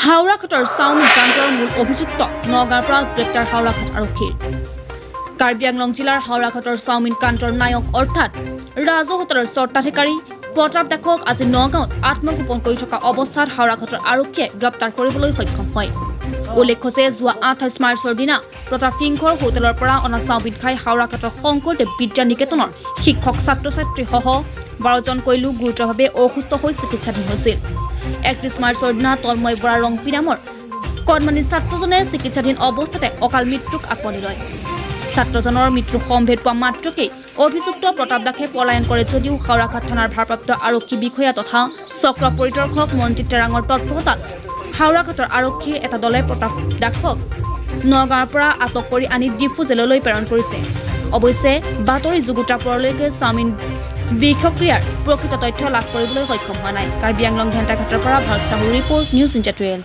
হাওৰাঘাটৰ chowmein কাণ্ডৰ মূল অভিযুক্ত নগাঁৱৰ পৰা গ্ৰেপ্তাৰ হাওৰাঘাট আৰক্ষীৰ। কাৰ্বি আংলং জিলাৰ হাওৰাঘাটৰ চাওমিন কাণ্ডৰ নায়ক অৰ্থাৎ ৰাজু হোটেলৰ স্বত্বাধিকাৰী প্ৰতাপ দাসক আজি নগাঁৱত আত্মগোপন কৰি থকা অৱস্থাত হাওৰাঘাটৰ আৰক্ষীয়ে গ্ৰেপ্তাৰ কৰিবলৈ সক্ষম হয়। উল্লেখ্য যে যোৱা 28 মাৰ্চৰ দিনা প্ৰতাপ সিংহৰ হোটেলৰ পৰা অনা চাওমিন খাই হাওৰাঘাটৰ শংকৰদেৱ বিদ্যা নিকেতনৰ শিক্ষক, ছাত্ৰ ছাত্ৰীসহ 12জনকৈ লোক গুৰুতৰভাৱে অসুস্থ হৈ চিকিৎসাধীন হৈছিল। 31 মাৰ্চৰ দিনা তন্ময় বৰা ৰংপি নামৰ কণমানি ছাত্ৰজনে চিকিৎসাধীন অৱস্থাতে অকাল মৃত্যুক আঁকোৱালি লয়। ছাত্ৰজনৰ মৃত্যু সম্ভেদ পোৱা মাত্ৰকেই অভিযুক্ত প্ৰতাপ দাসে পলায়ন কৰে যদিও হাওৰাঘাট থানাৰ ভাৰপ্ৰাপ্ত আৰক্ষী বিষয়া তথা চক্ৰ পৰিদৰ্শক মঞ্জিত তেৰাঙৰ তৎপৰতাত হাওৰাঘাটৰ আৰক্ষীৰ এটা দলে প্ৰতাপ দাসক নগাঁৱৰ পৰা আটক কৰি আনি ডিফু জেললৈ প্ৰেৰণ কৰিছে। অৱশ্যে বাতৰি যুগুতা পৰলৈকে চাওমিন বিষক্ৰিয়াৰ প্ৰকৃত তথ্য লাভ কৰিবলৈ সক্ষম হোৱা নাই। কাৰ্বি আংলং ঘেণ্টাঘাটৰ পৰা ভাৰত চাহুৰ ৰিপৰ্ট, নিউজ ইণ্ডিয়া 12।